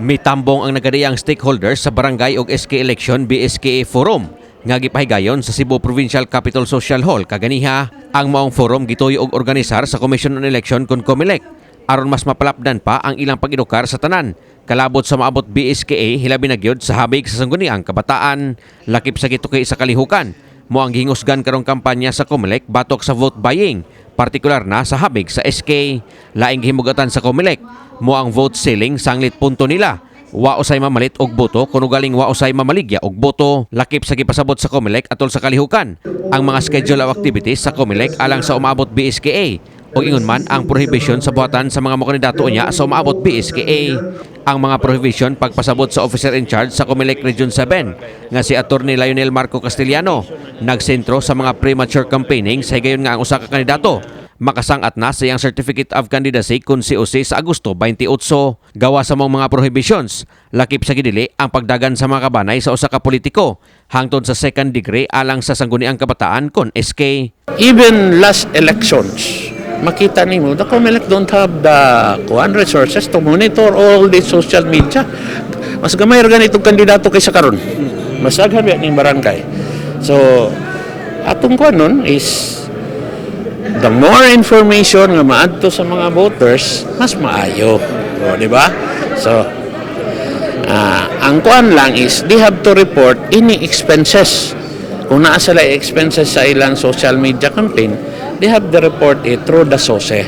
Mitambong ang nagkadiyang stakeholders sa Barangay ug SK Election BSKA Forum nga gipahigayon sa Cebu Provincial Capitol Social Hall kaganiha. Ang maong forum gituyo og organisar sa Commission on Election kon COMELEC aron mas mapalapdan pa ang ilang pag-edukar sa tanan kalabot sa maabot BSKA, hilabi na gyud sa habig sa Sangguniang Kabataan. Lakip sa gituki sa kalihukan, mao ang gihingusgan karong kampanya sa COMELEC batok sa vote buying, partikular na sa habig sa SK. Laing gihimugatan sa COMELEC mao ang vote selling, sanglit punto nila wa usay mamalit og boto kuno galing wa usay mamaligya og boto. Lakip sa gipasabot sa COMELEC atol sa kalihukan, ang mga schedule of activities sa COMELEC alang sa umaabot BSKA o ingon man ang prohibition sa buhatan sa mga mokandidato niya sa umaabot BSKA. Ang mga prohibition, pagpasabot sa officer in charge sa COMELEC Region 7 nga si Attorney Lionel Marco Castellano, nagsentro sa mga premature campaigning sa higayon nga ang usa ka kandidato makasangat na sa iyang Certificate of Candidacy kung COC sa Agosto 28. Gawa sa mga prohibitions, lakip sa gidili ang pagdagan sa mga kabanay sa usa ka politiko hangtod sa second degree alang sa Sangguniang Kabataan kon SK. Even last elections, makita nimo the COMELEC don't have the kuan resources to monitor all the social media. Mas gamay ra ganitong kandidato kaysa karon. Mas daghan biya ning barangay. So, atong kuan nun is the more information nga maadto sa mga voters, mas maayo. O, di ba? So, ang kuan lang is they have to report any expenses. Kung naa sila expenses sa ilang social media campaign, they have to report it through the SOCE.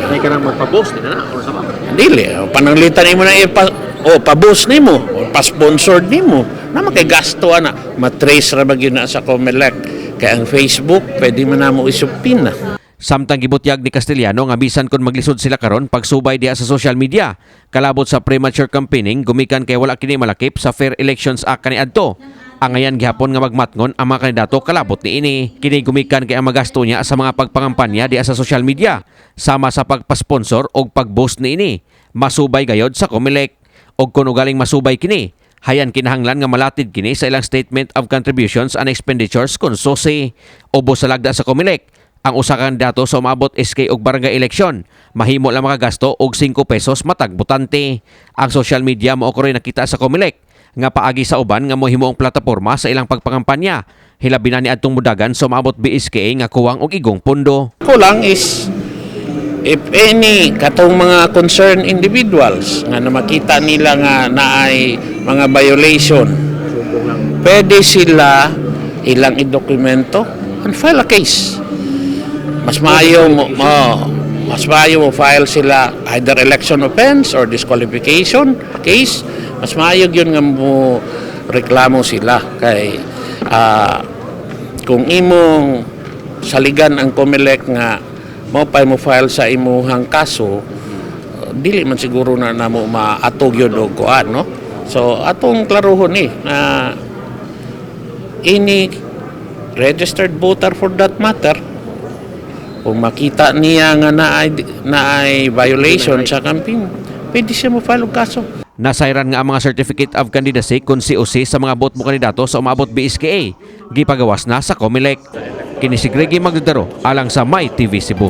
May kanang magpa-post na na or sa Dili, pananglitan nimo na ipa o pa-boost nimo, o pa-sponsor nimo. Na makay gasto ana, matrace ra ba gyud na sa COMELEC. Kay ang Facebook, pwede man namo i-subpoena. Samtang gibutyag ni Castellano nga bisan kon maglisod sila karon pagsubay diha sa social media kalabot sa premature campaigning, gumikan kay wala kini malakip sa Fair Elections Act kaniadto. Angayan gihapon nga magmatngon ang mga kandidato kalabot niini. Kini gumikan kay ang magasto niya sa mga pagpangampanya diha sa social media sama sa pagpasponsor og pag-boost niini masubay gayod sa COMELEC. Og kun ugaling masubay kini, hayan kinahanglan nga malatid kini sa ilang Statement of Contributions and Expenditures kon SOCE. Ubos sa lagda sa COMELEC, ang usa ka kandidato sa umabot SK og barangay election mahimo lang makagasto og 5 pesos matag botante. Ang social media mao kuroy nakita sa COMELEC nga paagi sa uban nga mohimo ang plataporma sa ilang pagpangampanya, hilabi na ni adtong mudagan sa umabot BSKA nga kuwang og igong pondo. Kulang is if any katong mga concerned individuals nga na makita nila nga naay mga violation, pwede sila ilang idokumento and file a case. Mas maayo mo file sila either election offense or disqualification case. Mas maayo yun nga mo reklamo sila kay kung imong saligan ang COMELEC nga mo pa mo file sa imuhang kaso, dili man siguro na namo maatog yun og kuan, no? So atong klarohon ni na any registered voter for that matter, kung makita niya nga naay violation sa campaign, pwede siya mo file og kaso. Nasayran nga ang mga Certificate of Candidacy kung COC sa mga bot mo kandidato sa umabot BSKA gipagawas na sa COMELEC. Kini si Greggy Magdadaro alang sa My TV Cebu.